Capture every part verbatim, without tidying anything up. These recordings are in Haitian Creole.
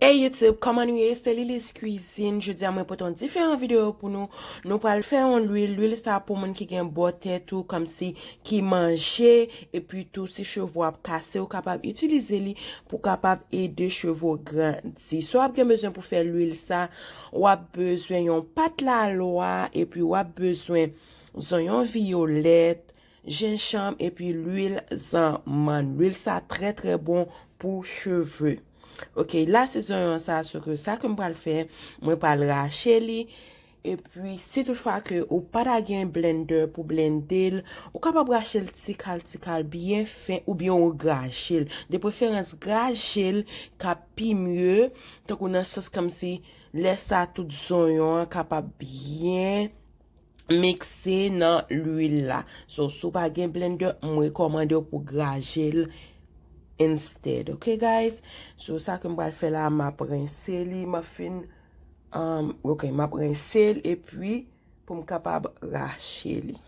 Hey YouTube, kòman nou ye? Se Lily's Cuisine. Jodi a mwen pote yon diferan videyo pou nou. Nou pral fè yon lwil. Lwil sa pou moun ki gen bò tèt ou, kòmsi ki manje, epi tou si cheve w ap kase, ou kapab itilize li pou kapab ede cheve w grandi. So w ap gen bezwen pou fè lwil sa, w ap bezwen yon pat lalwa, epi w ap bezwen zonyon viyolèt, jenjanm epi lwil zanmann. Lwil sa trè trè bon pou cheve. Ok, la se zonyon sa, so ke sa ke m pral fè, mwen pral rache li. Epi si toutfwa ke ou pa ta gen blender pou blende l, ou kapab rache l ti kal ti kal byen fen oubyen ou graje l. De preferans graje l ka pi mye, tankou nan sans kòmsi lè sa tout zonyon an kapab byen mikse nan lwil la. So, si w pa gen blender, m rekòmande w pou graje l instead. Ok, guys? So, sa ke m pral fè la, m ap rense li, m ap fin, um, ok, m ap rense l, epi pou m kapab rache li.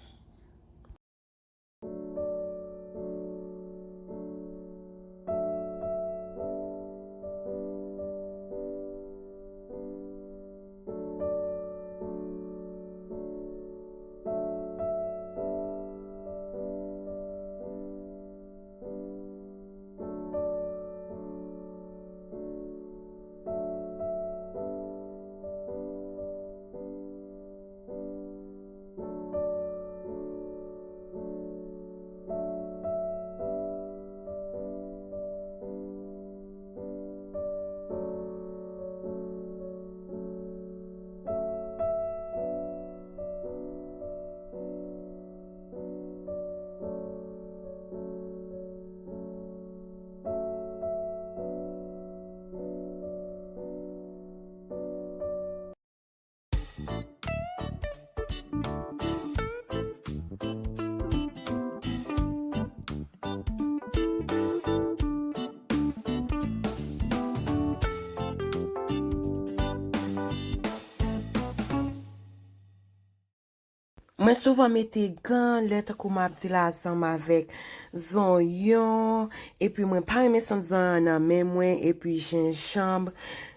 Mwen souvan mete gan lè tankou m ap di l ansanm avèk zonyon, epi mwen pa renmen sant zonyon an nan men mwen, epi jenjanm,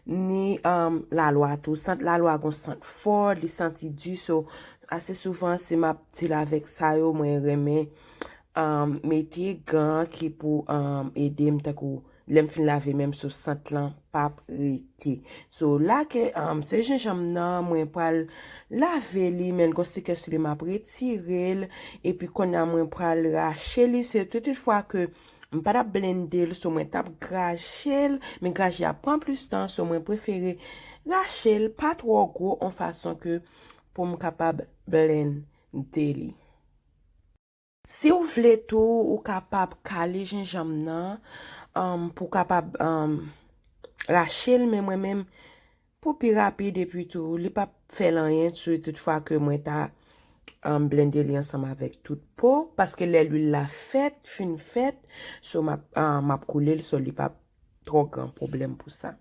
ni, um, lalwa tou. Sant lalwa gon sant fò, li santi di, so, ase souvan, si m ap di l avèk sa yo, mwen renmen, um, mete gan ki pou, um, ede m, tankou lè m fin lave men m, so sant lan p ap rete. So, la ke, um, se jenjanm nan, mwen pral lave li, men l gon stikè sou li, m ap retire l, epi kounye a mwen pral rache li. Se tou toutfwa ke m pa t ap blende l, so mwen t ap graje l, men graje a pran plis tan, so mwen prefere rache l pa twò gwo, yon fason ke pou m kapab blende li. Si w vle tou, ou kapab kale jenjanm nan, um, pou w kapab, um, rache l, men mwen menm, pou pi rapid, epi tou, li p ap fè l anyen si toutfwa ke mwen ta, um, blende li ansanm avèk tout po, paske lè lwil la fèt, fin fèt, so m ap, um, m ap koule l, so li p ap twò gran pwoblèm pou sa.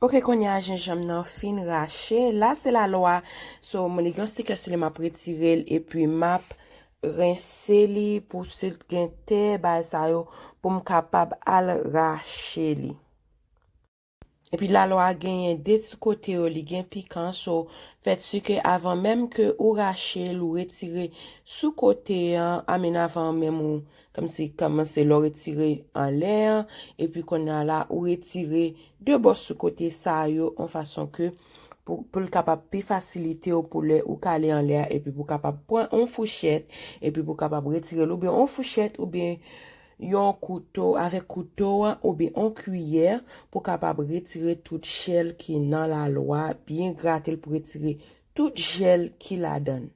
Ok, kounye a jenjanm nan fin rache. La se lalwa. So, mwen li gen yon stikè sou li, m ap retire l epi m ap rense li pou si l gen tè, bagay sa yo, pou m kapab al rache li. Epi lalwa genyen de ti kote yo, li gen pikan, so fè si ke avan menm ke ou rache l, ou retire sou kote an, I mean avan menm ou, kòmsi kòmanse lè w retire anlè an, epi kounye a la, ou retire de bò sou kote sa yo, yon fason ke pou, pou l kapab pi fasilite w pou lè ou kale anlè a, epi pou w kapab pran yon fouchèt, epi pou w kapab retire l, oubyen yon fouchèt, oubyen yon kouto, avèk kouto a, oubyen yon kiyè, pou w kapab retire tout jèl ki nan lalwa, byen grate l pou retire tout jèl ki ladan l.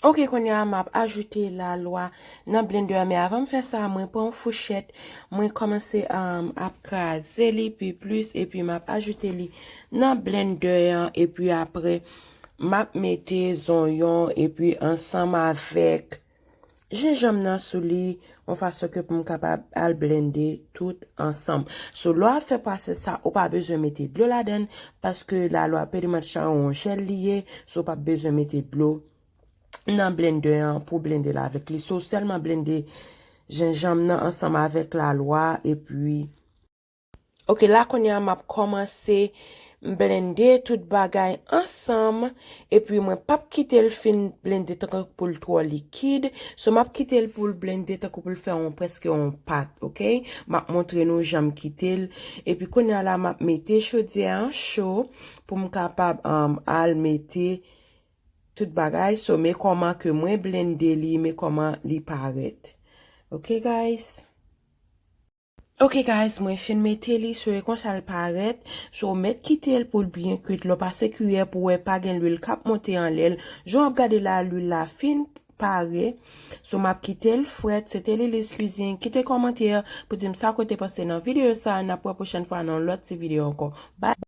Ok, kounye a m ap ajoute lalwa nan blender an, men avan m fè sa, mwen pran yon fouchèt, mwen kòmanse, um, ap kraze li pi plis, epi m ap ajoute li nan blender an, epi apre, m ap mete zonyon, epi ansanm avèk jenjanm nan sou li, yon fason ke pou m kapab al blende tout ansanm. So, lè w ap fè pwase sa, ou pa bezwen mete dlo ladan l, paske lalwa pedimatch la yon jèl li ye, so w pa bezwen mete dlo nan blender an pou blende l avèk li. So, sèlman blende jenjanm nan ansanm avèk lalwa, epi Ok, la kounye a m ap kòmanse blende tout bagay ansanm, epi mwen p ap kite l fin blende tankou pou l twò likid. So, m ap kite l pou l blende tankou pou l fè yon, prèske yon pat, ok? M ap montre nou jan m kite l. Epi kounye a la, m ap mete chodyè an cho pou m kapab, um, al mete tout bagay. So, men kòman ke mwen blende li, men kòman li parèt. Ok, guys? Ok, guys, mwen fin mete li, so e konsa l parèt. So, ou mèt kite l pou l byen kwit. Lè w pase kiyè pou w wè pa gen lwil k ap monte anlè l. Jan w ap gade la, lwil la fin pare. So, m ap kite l frèt. Se te Lily's Cuisine. Kite kòmantè pou di m sa ke w te panse nan videyo sa. N ap wè pwochèn fwa nan lòt ti videyo ankò. Bye.